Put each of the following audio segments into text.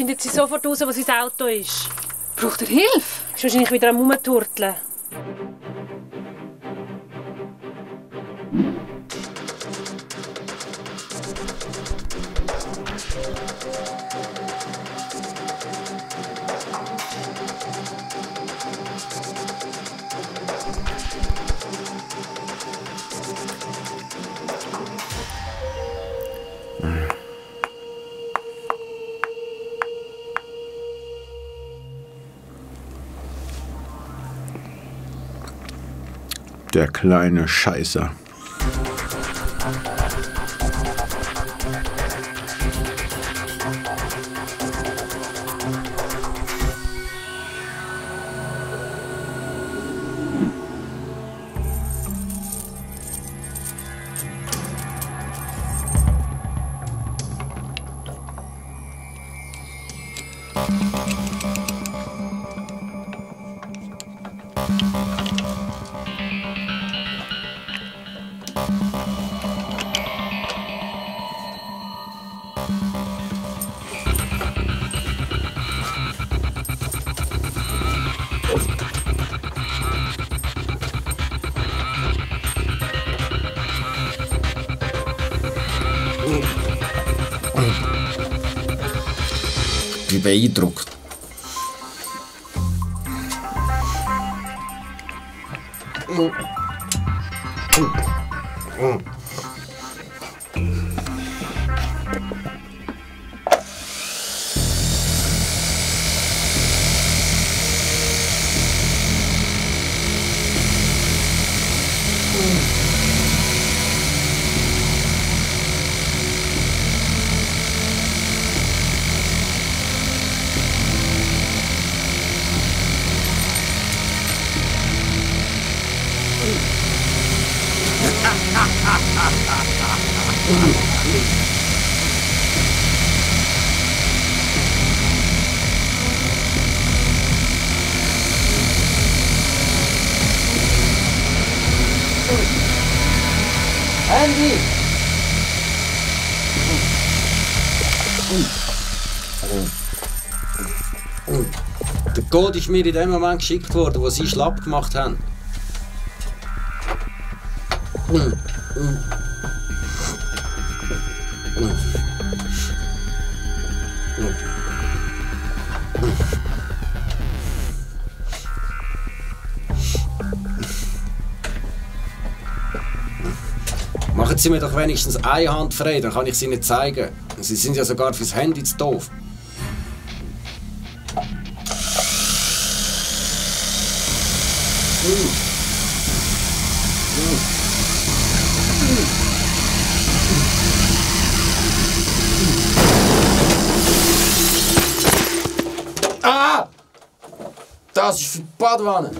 findet sie sofort raus, was sein Auto ist. Braucht er Hilfe? Ist wahrscheinlich wieder am Rumturteln. Der kleine Scheißer. Ich bin beeindruckt. Andy! Der Code ist mir in dem Moment geschickt worden, wo sie schlapp gemacht haben. Machen Sie mir doch wenigstens eine Hand frei, dann kann ich sie nicht zeigen. Sie sind ja sogar fürs Handy zu doof. Ah! Das ist für die Badwanne.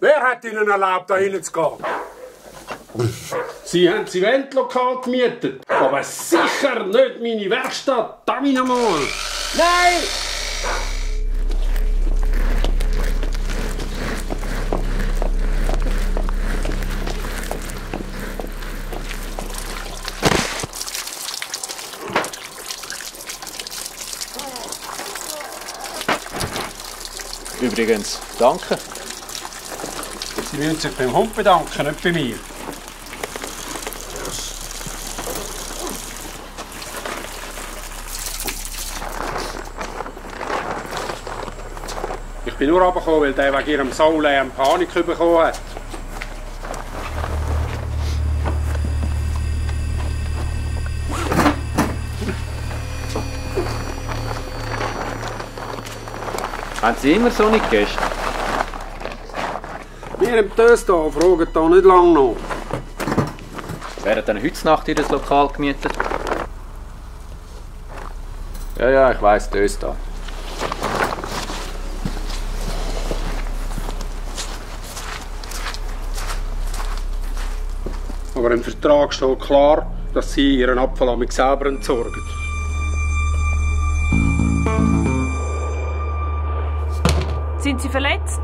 Wer hat Ihnen erlaubt, da hinten zu gehen? Sie haben das Eventlokal gemietet, aber sicher nicht meine Werkstatt. Da bin ich mal. Nein! Übrigens, danke. Sie müssen sich beim Hund bedanken, nicht bei mir. Ich bin nur runtergekommen, weil der wegen ihrem Saulärm Panik bekommen hat. Haben Sie immer so nicht Gäste? Wir im Tös hier fragen da nicht lange noch. Wäre dann heute Nacht Ihr Lokal gemietet? Ja, ich weiss, Tös da. Aber im Vertrag steht klar, dass Sie Ihren Abfall an mich selber entsorgen. Sind Sie verletzt?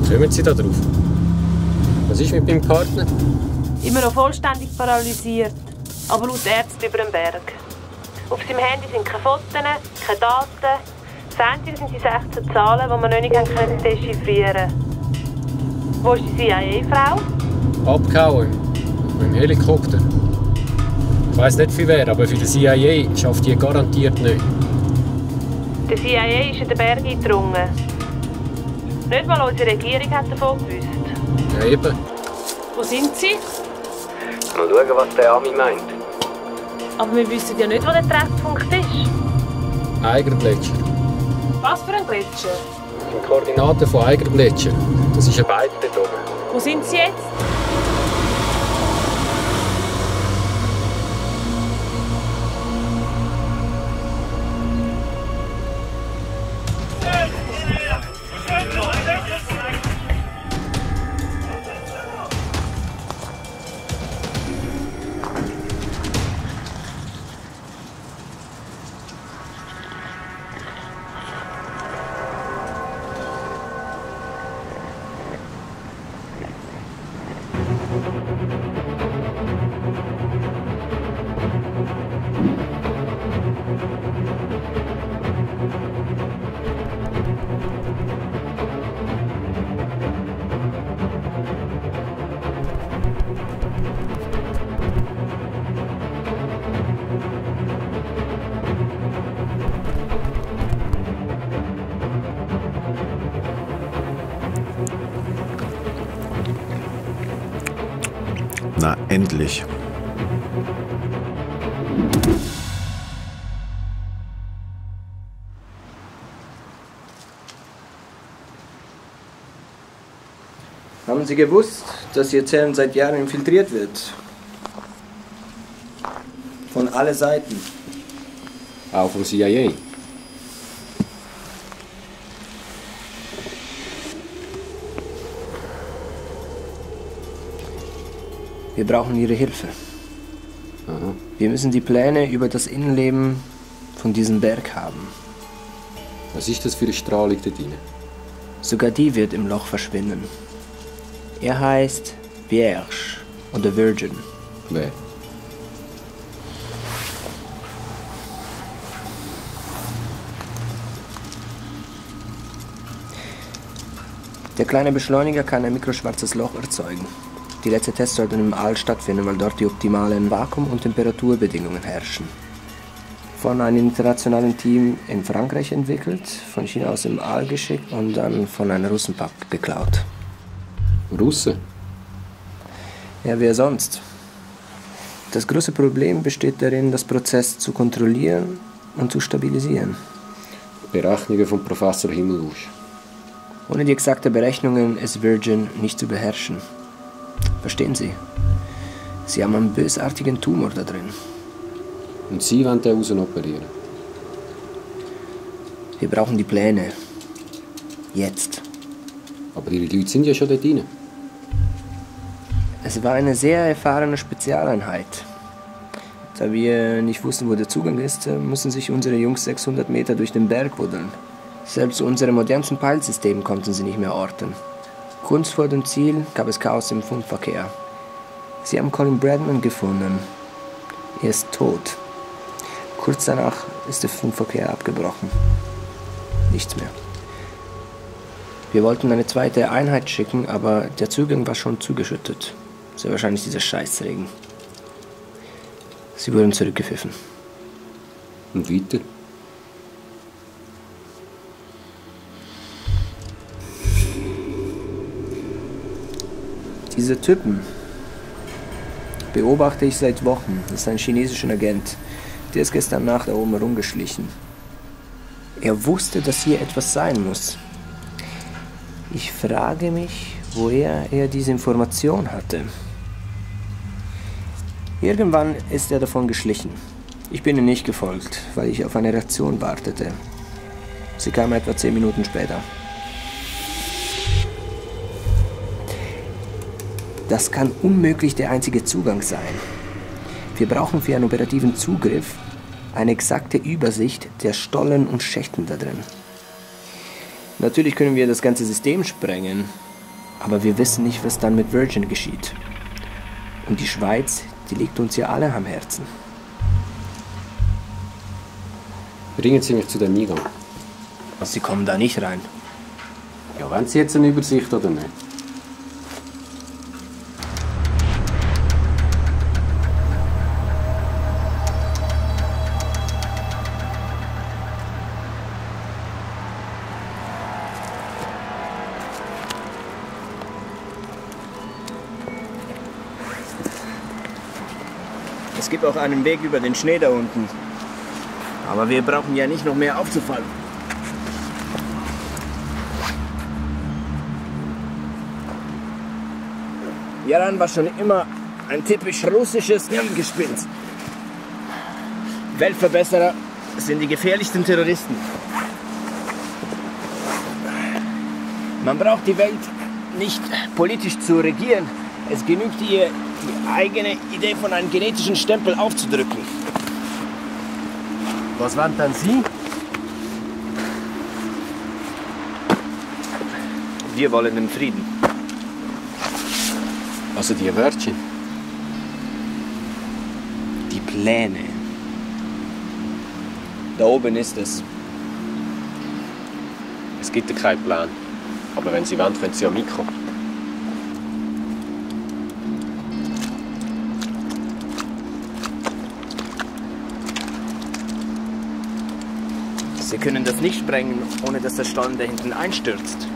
Kommen Sie da drauf? Was ist mit meinem Partner? Immer noch vollständig paralysiert. Aber laut Ärzten über den Berg. Auf seinem Handy sind keine Fotos, keine Daten. Das Einzige sind die 16 Zahlen, die man noch nicht dechiffrieren konnte. Wo ist die CIA-Frau? Abgehauen. Mit dem Helikopter. Ich weiss nicht für wer, aber für die CIA schafft die garantiert nicht. Der CIA ist in den Berg eingedrungen. Nicht mal unsere Regierung hat davon gewusst. Ja, eben. Wo sind Sie? Mal schauen, was der Ami meint. Aber wir wissen ja nicht, wo der Treffpunkt ist. Eigergletscher. Was für ein Gletscher? Das sind Koordinaten von Eigergletscher. Das ist ein Bein dort oben. Wo sind Sie jetzt? Na, endlich. Haben Sie gewusst, dass Ihr Zellen seit Jahren infiltriert wird? Von allen Seiten. Auch vom CIA. Wir brauchen Ihre Hilfe. Aha. Wir müssen die Pläne über das Innenleben von diesem Berg haben. Was ist das für eine Strahlung da drin? Sogar die wird im Loch verschwinden. Er heißt Vierge oder Virgin. Wer? Der kleine Beschleuniger kann ein mikroschwarzes Loch erzeugen. Die letzten Tests sollten im All stattfinden, weil dort die optimalen Vakuum- und Temperaturbedingungen herrschen. Von einem internationalen Team in Frankreich entwickelt, von China aus im All geschickt und dann von einem Russenpack geklaut. Russen? Ja, wer sonst? Das große Problem besteht darin, das Prozess zu kontrollieren und zu stabilisieren. Berechnungen von Professor Himmelbusch. Ohne die exakten Berechnungen ist Virgin nicht zu beherrschen. Verstehen Sie? Sie haben einen bösartigen Tumor da drin. Und Sie wollen den außen operieren? Wir brauchen die Pläne. Jetzt. Aber Ihre Leute sind ja schon dort drin. Es war eine sehr erfahrene Spezialeinheit. Da wir nicht wussten, wo der Zugang ist, mussten sich unsere Jungs 600 Meter durch den Berg buddeln. Selbst unsere modernsten Peilsysteme konnten sie nicht mehr orten. Kurz vor dem Ziel gab es Chaos im Fundverkehr. Sie haben Colin Bradman gefunden. Er ist tot. Kurz danach ist der Fundverkehr abgebrochen. Nichts mehr. Wir wollten eine zweite Einheit schicken, aber der Zugang war schon zugeschüttet. Sehr wahrscheinlich dieser Scheißregen. Sie wurden zurückgepfiffen. Und weiter? Diese Typen beobachte ich seit Wochen. Das ist ein chinesischer Agent. Der ist gestern Nacht da oben herumgeschlichen. Er wusste, dass hier etwas sein muss. Ich frage mich, woher er diese Information hatte. Irgendwann ist er davon geschlichen. Ich bin ihm nicht gefolgt, weil ich auf eine Reaktion wartete. Sie kam etwa 10 Minuten später. Das kann unmöglich der einzige Zugang sein. Wir brauchen für einen operativen Zugriff eine exakte Übersicht der Stollen und Schächten da drin. Natürlich können wir das ganze System sprengen, aber wir wissen nicht, was dann mit Virgin geschieht. Und die Schweiz, die liegt uns ja alle am Herzen. Bringen Sie mich zu dem Eingang. Sie kommen da nicht rein. Ja, wollen Sie jetzt eine Übersicht oder nicht? Es gibt auch einen Weg über den Schnee da unten. Aber wir brauchen ja nicht noch mehr aufzufallen. Jaran war schon immer ein typisch russisches Hirngespinst. Weltverbesserer sind die gefährlichsten Terroristen. Man braucht die Welt nicht politisch zu regieren. Es genügt ihr, die eigene Idee von einem genetischen Stempel aufzudrücken. Was waren dann Sie? Wir wollen den Frieden. Also die Wörtchen. Die Pläne. Da oben ist es. Es gibt ja keinen Plan. Aber wenn Sie wollen, können Sie ja mitkommen. Sie können das nicht sprengen, ohne dass der Stollen da hinten einstürzt.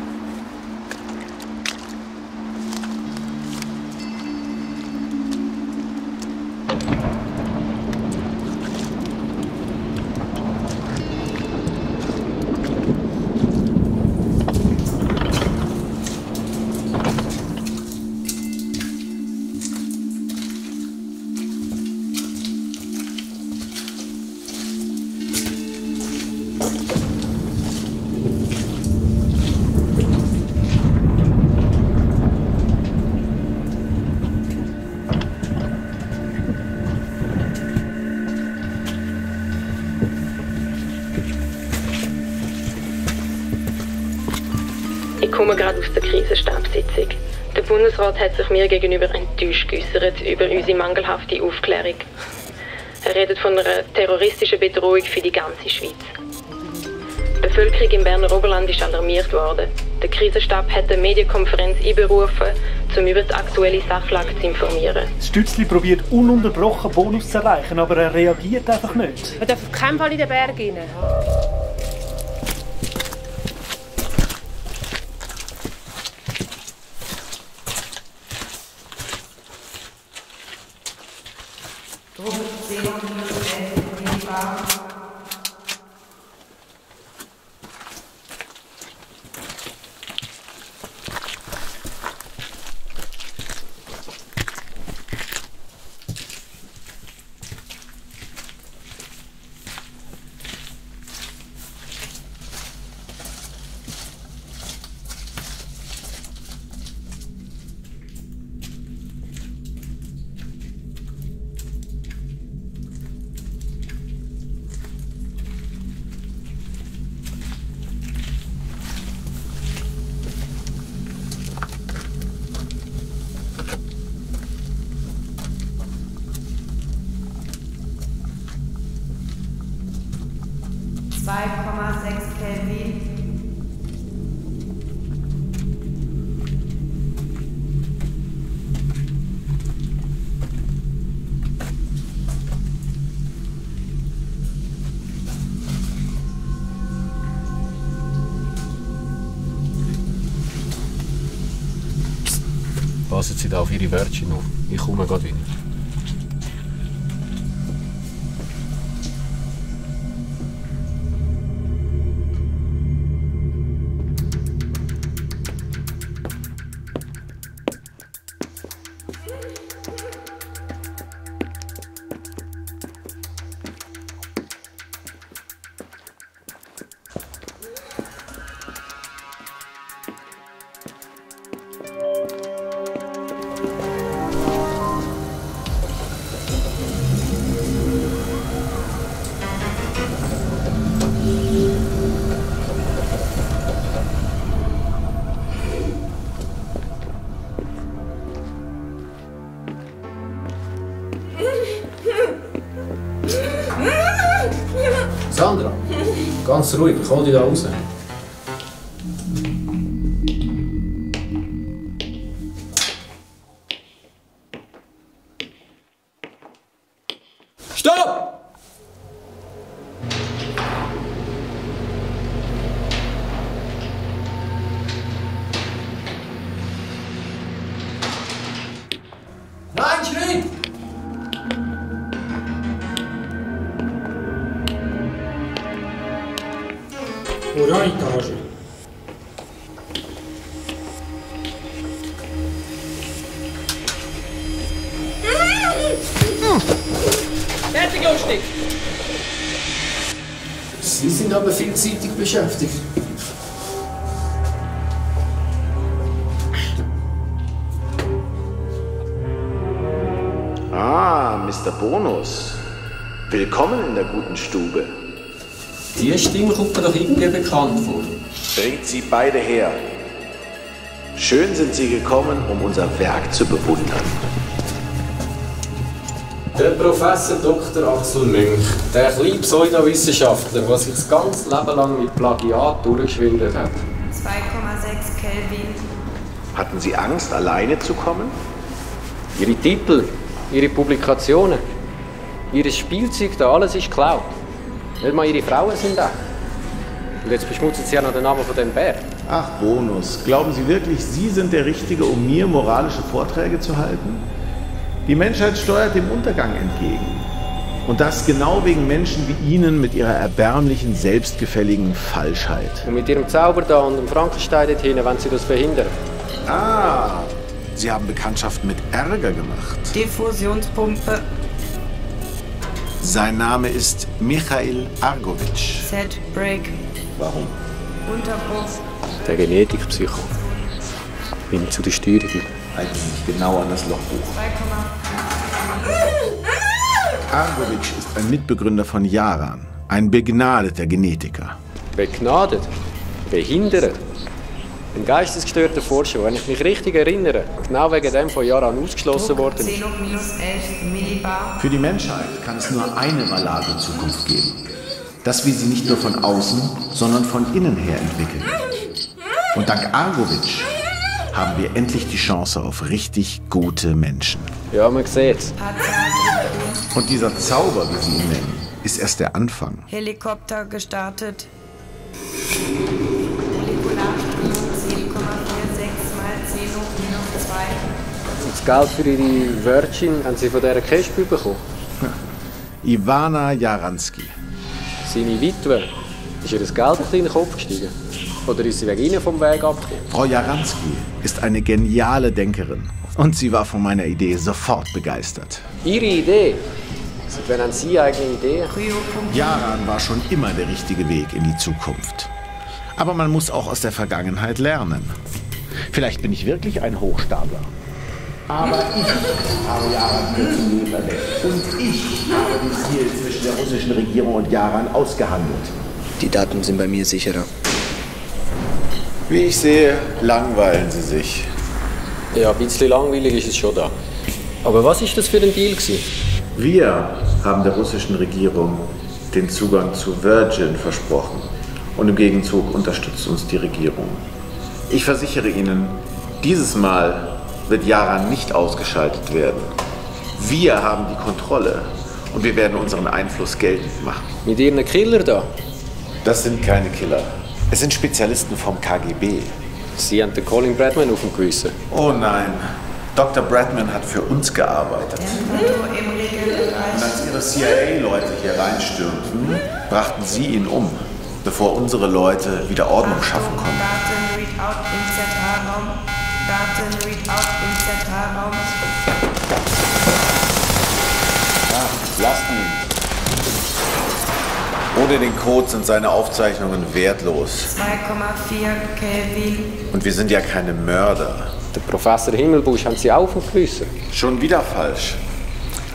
Ich komme gerade aus der Krisenstabssitzung. Der Bundesrat hat sich mir gegenüber enttäuscht geäußert über unsere mangelhafte Aufklärung. Er redet von einer terroristischen Bedrohung für die ganze Schweiz. Die Bevölkerung im Berner Oberland ist alarmiert worden. Der Krisenstab hat eine Medienkonferenz einberufen, um über die aktuelle Sachlage zu informieren. Das Stützli probiert ununterbrochen Bonus zu erreichen, aber er reagiert einfach nicht. Er darf auf keinen Fall in den Berg rein. Kelvin. Passen Sie da auf Ihre Wörtchen auf. Ich komme gerade wieder. mach's ruhig, ich hol dich da raus. Stopp! Nein, Schritt! Uranetage. Fertig, Lustig! Sie sind aber vielseitig beschäftigt. Ah, Mr. Bonus. Willkommen in der guten Stube. Die Stimme kommt mir doch irgendwie bekannt vor. Bringt sie beide her. Schön sind Sie gekommen, um unser Werk zu bewundern. Der Professor Dr. Axel Münch, der kleine Pseudowissenschaftler, der sich das ganze Leben lang mit Plagiat durchgeschwindelt hat. 2,6 Kelvin. Hatten Sie Angst, alleine zu kommen? Ihre Titel, Ihre Publikationen, Ihr Spielzeug, da alles ist geklaut. Nicht mal Ihre Frauen sind echt. Und jetzt beschmutzen Sie ja noch den Namen von dem Bär. Ach, Bonus. Glauben Sie wirklich, Sie sind der Richtige, um mir moralische Vorträge zu halten? Die Menschheit steuert dem Untergang entgegen. Und das genau wegen Menschen wie Ihnen mit ihrer erbärmlichen, selbstgefälligen Falschheit. Und mit Ihrem Zauber da und dem Frankenstein dort hinten, wenn Sie das verhindern. Ah, Sie haben Bekanntschaft mit Ärger gemacht. Diffusionspumpe. Sein Name ist Michail Argovitsch. Set Break. Warum? Unterbruch. Der Genetikpsycho. Bin zu der Steuerung. Halten Sie sich genau an das Lochbuch. 2,5. Argovitsch ist ein Mitbegründer von Yaran, ein begnadeter Genetiker. Begnadet. Behindert. Ein geistesgestörter Forscher, wenn ich mich richtig erinnere, genau wegen dem von Yaran ausgeschlossen worden ist. 10 hoch minus 11 Millibar. Für die Menschheit kann es nur eine malade Zukunft geben. Dass wir sie nicht nur von außen, sondern von innen her entwickeln. Und dank Argovitsch haben wir endlich die Chance auf richtig gute Menschen. Ja, man sieht's. Und dieser Zauber, wie Sie ihn nennen, ist erst der Anfang. Helikopter gestartet. Molekularströmung 10,46 mal 10 hoch minus 2. Das Geld für Ihre Virgin haben Sie von dieser Kespe bekommen. Ivana Jaransky. Seine Witwe. Ist ihr das Geld in den Kopf gestiegen? Oder ist sie wegen Ihnen vom Weg abgekommen? Frau Jaransky ist eine geniale Denkerin. Und sie war von meiner Idee sofort begeistert. Ihre Idee? Seit wann haben Sie eigene Ideen? Yaran war schon immer der richtige Weg in die Zukunft. Aber man muss auch aus der Vergangenheit lernen. Vielleicht bin ich wirklich ein Hochstapler. Aber ich habe Yaran zum Leben erweckt. Und ich habe den Deal zwischen der russischen Regierung und Yaran ausgehandelt. Die Daten sind bei mir sicherer. Wie ich sehe, langweilen Sie sich. Ja, ein bisschen langweilig ist es schon da. Aber was ist das für ein Deal gewesen? Wir haben der russischen Regierung den Zugang zu Virgin versprochen. Und im Gegenzug unterstützt uns die Regierung. Ich versichere Ihnen, dieses Mal wird Yaran nicht ausgeschaltet werden. Wir haben die Kontrolle und wir werden unseren Einfluss geltend machen. Mit Ihren Killer da? Das sind keine Killer. Es sind Spezialisten vom KGB. Sie haben den Colin Bradman auf dem Gewissen. Oh nein, Dr. Bradman hat für uns gearbeitet. Und als Ihre CIA-Leute hier reinstürmten, brachten Sie ihn um, bevor unsere Leute wieder Ordnung schaffen konnten. Daten-Readout im ZH-Raum. Daten-Readout im ZH-Raum. Lassen ihn. Ohne den Code sind seine Aufzeichnungen wertlos. 2,4 Kelvin. Und wir sind ja keine Mörder. Der Professor Himmelbusch haben Sie auch auf dem Gewissen. Schon wieder falsch.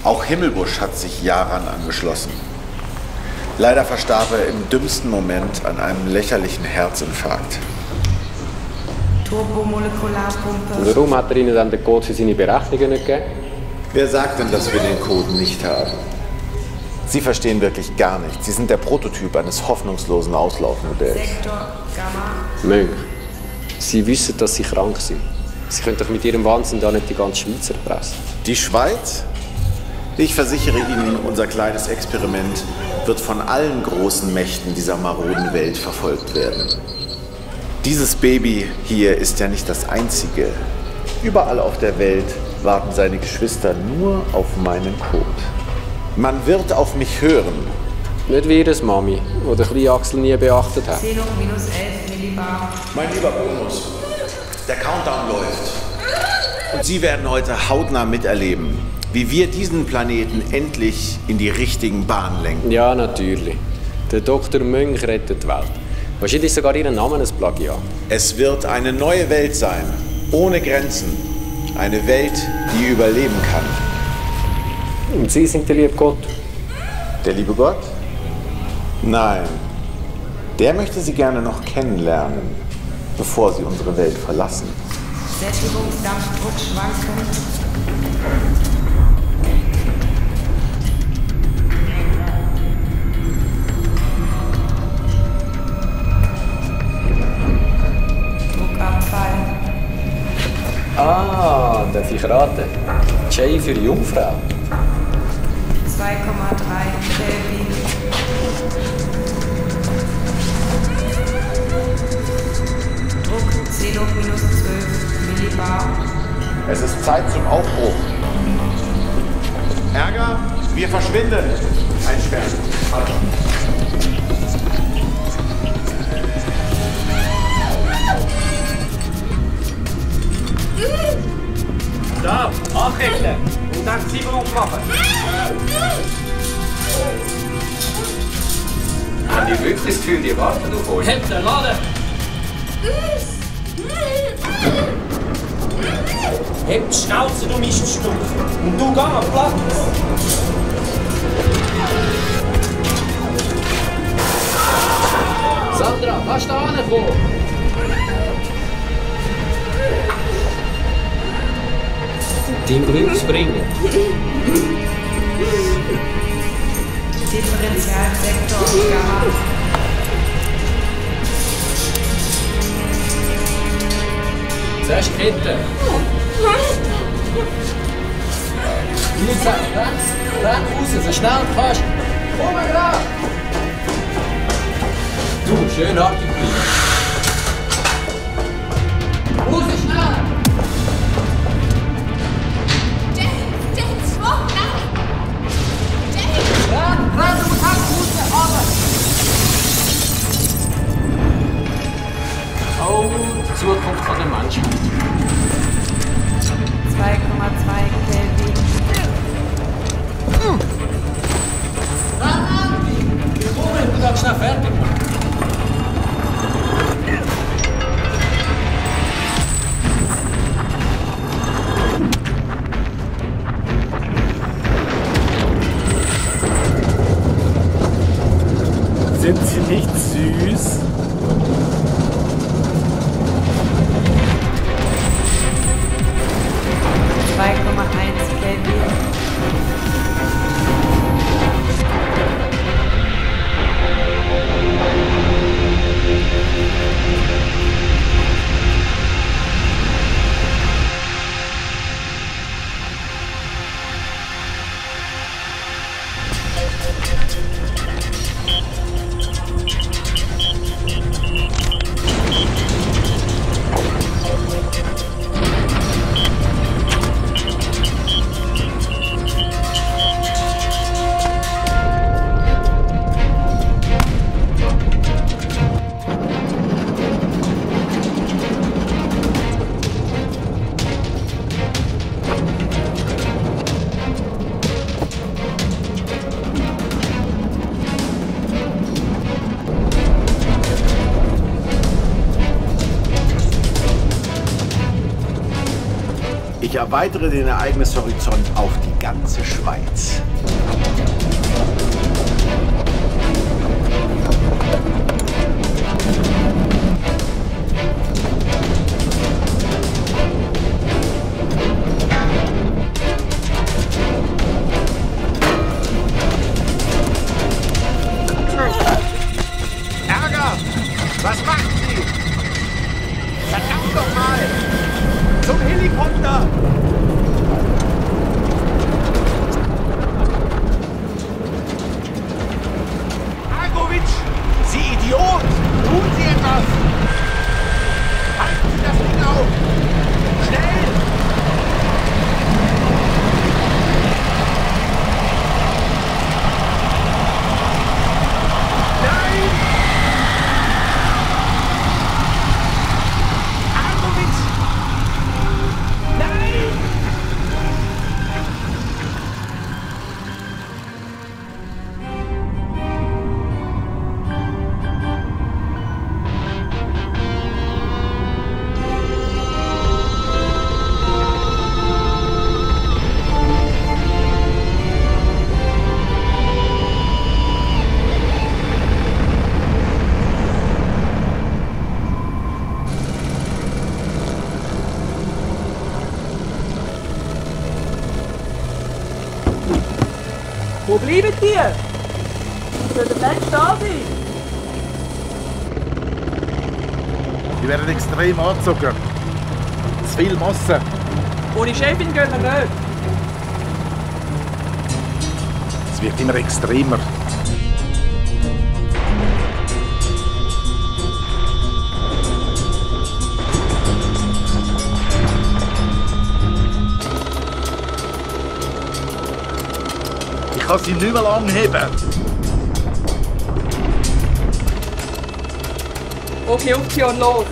Auch Himmelbusch hat sich Yaran angeschlossen. Leider verstarb er im dümmsten Moment an einem lächerlichen Herzinfarkt. Turbomolekularpumpe. Und warum hat er Ihnen dann den Code für seine Berechnungen nicht gegeben? Wer sagt denn, dass wir den Code nicht haben? Sie verstehen wirklich gar nichts. Sie sind der Prototyp eines hoffnungslosen Auslaufmodells. Sektor Gamma. Mönch, Sie wissen, dass Sie krank sind. Sie können doch mit Ihrem Wahnsinn da nicht die ganze Schweiz erpressen. Die Schweiz? Ich versichere Ihnen, unser kleines Experiment wird von allen großen Mächten dieser maroden Welt verfolgt werden. Dieses Baby hier ist ja nicht das einzige. Überall auf der Welt warten seine Geschwister nur auf meinen Code. Man wird auf mich hören. Nicht wie Ihres Mami, die der kleine Axel nie beachtet hat. Xenon minus 11 Millibar. Mein lieber Bonus, der Countdown läuft. Und Sie werden heute hautnah miterleben, wie wir diesen Planeten endlich in die richtigen Bahnen lenken. Ja, natürlich. Der Dr. Mönch rettet die Welt. Wahrscheinlich sogar Ihren Namen ein Plagiat. Es wird eine neue Welt sein, ohne Grenzen. Eine Welt, die überleben kann. Und Sie sind der liebe Gott? Der liebe Gott? Nein. Der möchte Sie gerne noch kennenlernen, bevor Sie unsere Welt verlassen. Sättigungsdampfdruck schwanken. Druckabfall. Ah, darf ich raten? J für Jungfrau. 2,3 Kelvin. Druck Xenon minus 12 Millibar. Es ist Zeit zum Aufbruch. Ärger, wir verschwinden. Einsperren. Da, anketteln und dann die Sieben aufmachen. Haben die wirklich das Gefühl, die warten auf euch? Hebt den Laden! Hebt die Schnauze, du Miststück! Und du geh am Platz! Sandra, kannst du da hinkommen? Dein Glücksbringer. Differentialsektor Gamma. Zuerst Kette. Lisa, renn raus, so schnell du kannst. Komm ran! Du, schön artig bleiben. Raus, schnell! Renn, du musst raus, aber! Oh, die Zukunft von der Menschheit. 2,2 Kelvin. Du darfst schnell fertig machen. Sind sie nicht süß? Kelvin. Ich erweitere den Ereignishorizont auf die ganze Schweiz. Was machen Sie? Verdammt doch mal! Zum Helikopter! Argovic! Sie Idiot! Tun Sie etwas! Halten Sie das Ding auf! Schnell! Nein! Argovic! Nein! Wo bleiben die? Sollten längst da sein. Die werden extrem angezogen. Zu viel Masse. Ohne Chefin gehen wir nicht. Es wird immer extremer. Ich kann sie nicht mehr lang heben. Okay, Option los.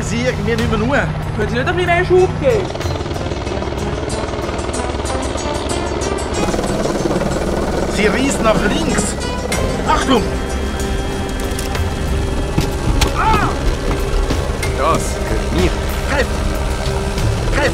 Sie irgendwie nicht mehr nur. Können Sie nicht ein bisschen mehr Schub geben? Sie reißt nach links. Achtung! Ah! Das gehört mir. Greif! Greif!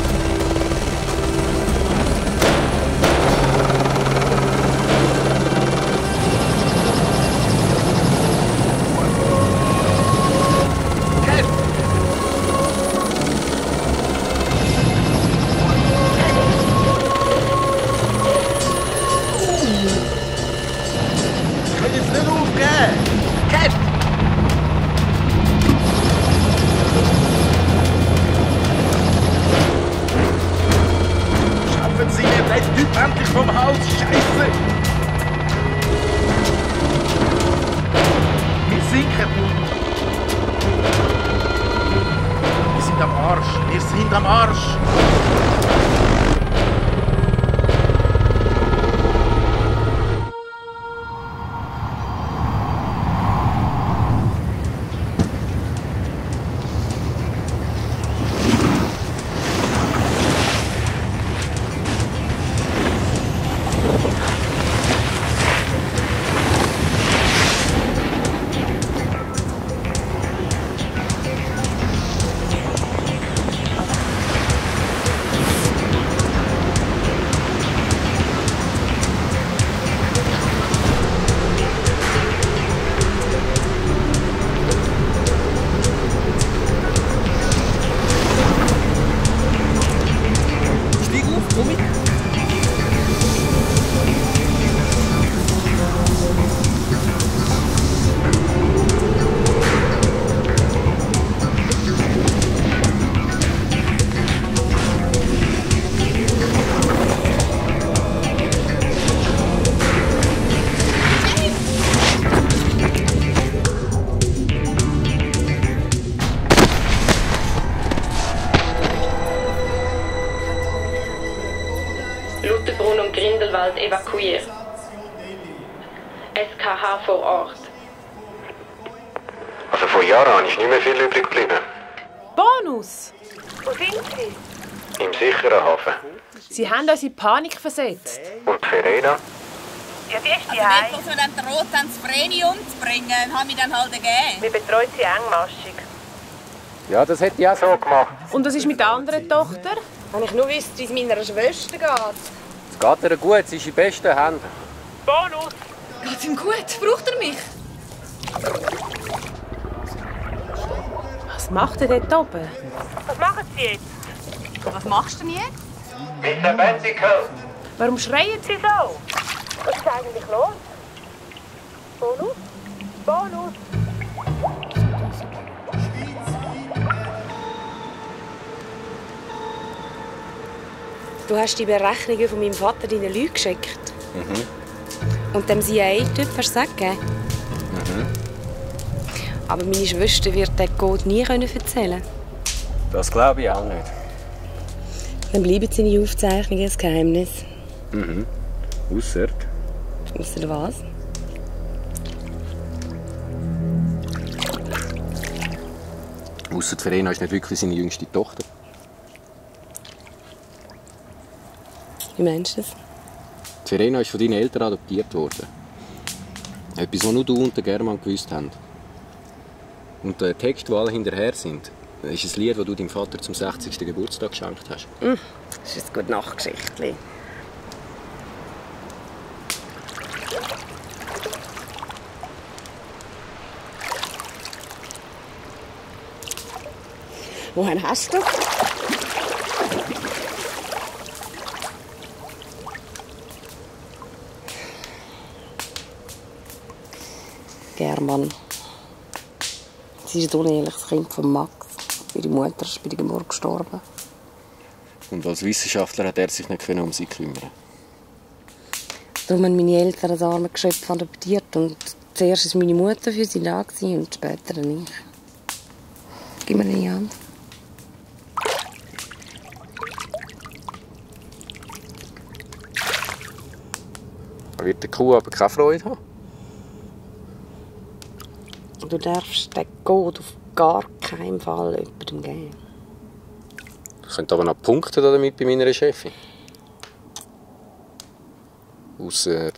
Endlich vom Hals! Scheiße! Wir sinken! Wir sind am Arsch! Wir sind am Arsch! Lutherbrunnen und Grindelwald evakuiert. SKH vor Ort. Also von Jahren ist nicht mehr viel übrig geblieben. Bonus! Wo sind Sie? Im sicheren Hafen. Sie haben uns in Panik versetzt. Und Verena? Ja, die ist die Heim. Wenn wir dann droht, dann das Vreni umzubringen, haben wir dann halt gegeben. Wir betreuen sie engmaschig. Ja, das hätte ich auch so gemacht. Und was ist mit der anderen Tochter? Wenn ich nur wüsste, wie es meiner Schwester geht. Es geht ihr gut, sie ist in besten Händen. Bonus! Geht's ihm gut? Braucht er mich? Was macht er dort oben? Was machen Sie jetzt? Was machst du denn jetzt? Mit der Benzico! Warum schreien Sie so? Was ist eigentlich los? Bonus? Bonus! Du hast die Berechnungen von meinem Vater deinen Leuten geschickt. Und dem CIA-Typ hast du es gegeben. Aber meine Schwester wird den Code nie erzählen. Das glaube ich auch nicht. Dann bleiben seine Aufzeichnungen ein Geheimnis. Ausser? Ausser was? Ausser Verena ist nicht wirklich seine jüngste Tochter. Wie meinst du das? Verena ist von deinen Eltern adoptiert worden. Etwas, was nur du und der German gewusst haben. Und der Text, wo alle hinterher sind, ist ein Lied, das du deinem Vater zum 60. Geburtstag geschenkt hast. Das ist ein gute Nachtgeschichtli. Wohin hast du? German. Sie ist ein unehrliches Kind von Max. Ihre Mutter ist bei der Geburt gestorben. Und als Wissenschaftler hat er sich nicht um sie kümmern. Darum haben meine Eltern das arme Geschöpf adoptiert. Und zuerst war meine Mutter für sie da und später dann ich. Gib mir die Hand. Wird der Kuh aber keine Freude haben? Du darfst den Code auf gar keinen Fall jemandem geben. Ich könnte aber noch punkten damit bei meiner Chefin. Ausser...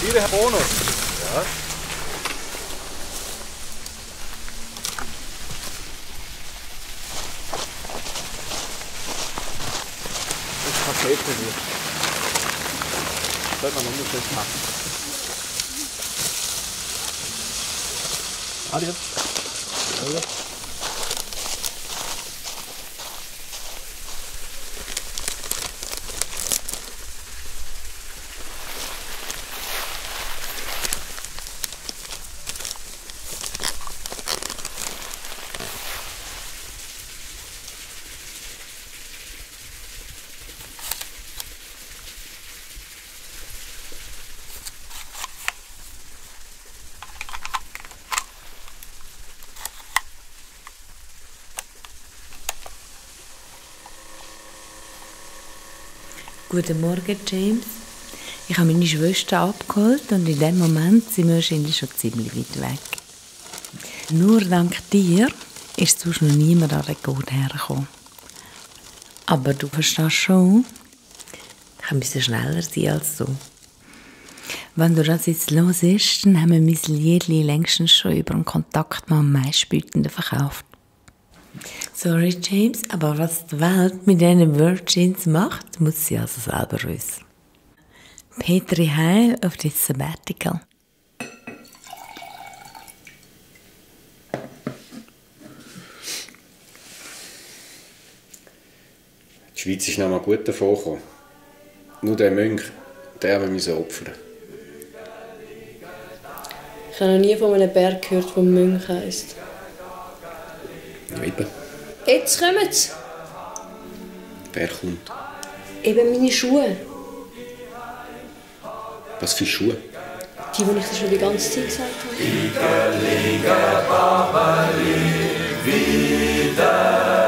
Hier, Herr Bonus. Ja. Das Paket für mich. Sollte man noch nicht festmachen. Adios. Ja. Guten Morgen, James. Ich habe meine Schwester abgeholt und in dem Moment sind wir wahrscheinlich schon ziemlich weit weg. Nur dank dir ist sonst noch niemand an Rekord hergekommen. Aber du verstehst schon, ich kann ein bisschen schneller sein als du. Wenn du das jetzt hörst, dann haben wir mein Liedli längstens schon über einen Kontakt mit dem meistbietenden verkauft. Sorry, James, aber was die Welt mit diesen Virgins macht, muss sie also selber wissen. Petri Heil auf das Sabbatical. Die Schweiz ist noch mal gut davon gekommen. Nur der Mönch, den haben wir opfern. Ich habe noch nie von einem Berg gehört, der Mönch heisst. Ja, eben. Jetzt kommen sie. Wer kommt? Eben meine Schuhe. Was für Schuhe? Die ich dir schon die ganze Zeit gesagt habe. Liege, Babeli, wieder.